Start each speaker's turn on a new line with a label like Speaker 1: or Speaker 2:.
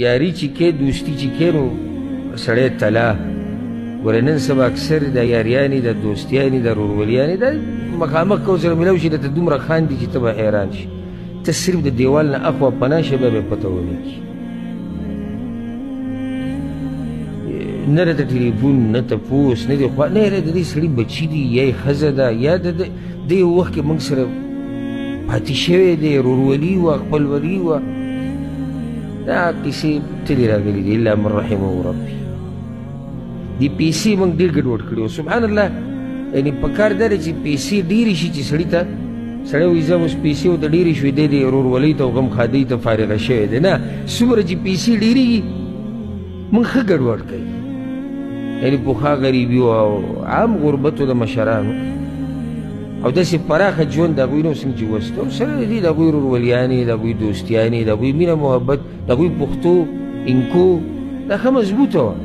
Speaker 1: یاري چې کې، دوستي چې کې، نو سړی تلا ګوره. نن سبا اکثر د یاریانې، د دوستیانې، د وروروليانې دا مخامخ کو سره ملاو شي، درته دومره خاندي چې ته به حیران شي. ته صرف د دیوال نه اخوا پناه شه، بیا به پته ولګي. نه راته ټلیفون، نه تپوس، نه دې خوا نه. یاره د دې سړي بچي دي، یا یې ښځه ده، یا د دې یو وخت کې موږ سره پاتې شوی دی، ورورولي وه، خپلولي وه. دا قصې تلې راغلي دي، الا من رحمه ربي. دې پیسې موږ ډېر ګډوډ کړي وو، سبحان الله. یعنې په کار دا دی چې پیسې ډېرې شي چې سړي ته سړی وایي زه اوس پیسې ورته ډېرې شوې، دی دې ورورولۍ ته او غم ښادۍ ته فارغه شوی دی. نه، څومره چې پیسې ډېرېږي موږ ښه ګډوډ کوي. یعنې پخوا غریبي وه او عام غربت و د مشرانو او داسې پراخه ژوند د هغوی نه څنګه چې وسته، او سره د دې د هغوی وروروليانې، د هغوی دوستیانې، د هغوی مینه محبت، د هغوی پښتو انکو دا ښه مضبوطه وه.